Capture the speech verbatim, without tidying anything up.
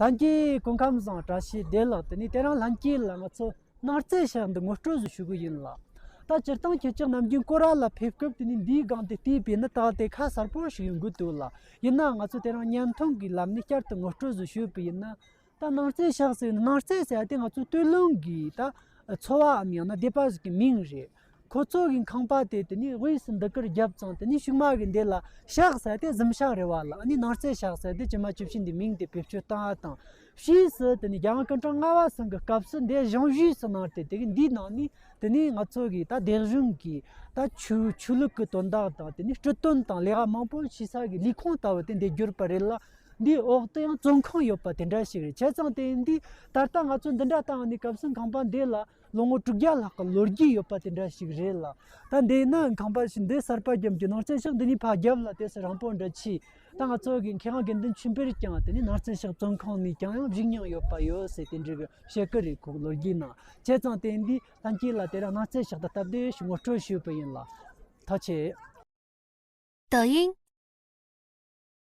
ལྷན་རྒྱས་སྐུ་ཁམས་བཟང་། བཀྲ་ཤིས་བདེ་ལེགས། དེ་ནས་དེ་རིང་ལྷན་རྒྱས་ལ་ང་ཚོ་ནགས་ཚལ་ཤག་འདི་ངོ་སྤྲོད་ཞུ་གི་ཡིན་ལ། ད་སྤྱིར་བཏང་ཁྱེད་ཅག་ནམ་རྒྱུན་སྐོར་ར་ལ་ཕེབས་སྐབས་དེ་ནས་འདིའི་སྒང་དེ་བལྟས་པས་ན་ད་དེ་ཁ་གསལ་པོ་ཞིག་ཡོང་གི་འདུག་ལ། ཡིན་ན་ང་ཚོ་དེ་རིང་བརྙན་ཐུང་གི་ལམ་ནས་བསྐྱར་དུ་ངོ་སྤྲོད་ཞུས་པ་ཡིན་ན། ད་ནགས་ཚལ་ཤག་ཟེར་ནགས་ཚལ་ཟེར་དེ་ང་ཚོའི་སྟོད་ལུང་གི་ད་འཚོ་བའམ་ཡང་ན་སྡེ་པ་ཟིག་གི་མིང་རེད། ཁོ་ཚོ་གི་ཁང་པ་དེ་དེ་ནས་དབུས་སུ་འདི་གར་བརྒྱབ་ཙང་དེ་ནས་ཤུག་མ་གི་འདི་ལ་ཤག་ཟེར་དེ་གཟིམ་ཤག་རེད་བ་ལ། ཨ་ནི་ནགས་ཚལ་ཤག་ཟེར་དེ་ཇི་མ་ཇི་བཞིན་དེ་མིང་དེ་བེད་སྤྱོད་བཏང་བ་དང་། ཕྱིས་སུ་དེ་ནས་རྒྱལ་དབང་སྐུ་ཕྲེང་ལྔ་པ་ཚང་གི་སྐབས་སུ་འདི་གཞུང་བཞེས་སུ་གནང་སྟེ་དེ་གི་འདིའི་ནང་ནས་དེ་ནས་ང་ཚོ་གི་ད་སྡེ་གཞུང་གི་ད་ཆོས་ཆོས་ལུགས་ཀྱི་དོན་དག་དང་དེ་ནས་སྤྱི་དོན་དང་ལས་ཀ་མང་པོ་བྱེད་ས་གི་ལས་ཁུངས་ལྟ་བུ་དེ་འདི་གྱུར་པ་རེད་ལ། འདིའི་འོག་ཏུ་ཡང་བཙོན་ཁང་ཡོད་པ་དེ་འདྲ་ཞིག་རེད། བྱས་ཙང་དེ་འདི་ད་ལྟ་ང་ཚོ་འདི་འདྲ་བཏང་ནས་སྐབས་སུ་ཁང་པ་འདི་ལ་ལོ་ངོ་དྲུག་བརྒྱ་ལྷག་གི་ལོ་རྒྱུས་ཡོད་པ་དེ་འདྲ་ཞིག་རེད་ལ། ད་འདི་ནི་ཁང་པ་ཞིག་འདི་གསར་པ་བརྒྱབ་རྒྱུ་ནང་བཙན་ཤག་འདི་ནས་ཕར་རྒྱབ་ལ་དེ་སུ་རིང་པོ་འདྲ་ཆེ། ད་ང་ཚོ་གི་མཁས་དབང་དགེ་འདུན་ཆོས་འཕེལ་ཀྱང་དེ་ནས་ནང་བཙན་ཤག་བཙོན་ཁང་ནས་ཀྱང་ཡང་བཞུགས་མྱོང་ཡོད་པ་ཡོད་ཟེར་དེ་འདྲ་གི་བཤད་ཀྱི་རེད། ཁོ་ལོ་རྒྱུས་ནང་བྱས་ཙང་དེ་འདི་ལྷན་རྒྱས་ལ་དེ་རིང་ནང་བཙན་ཤག་ད་སྟབས་བདེ་ཞིག་ངོ་སྤྲོད་ཞུས་པ་ཡིན་ལ། ཐུགས་རྗེ་ཆེ། 抖音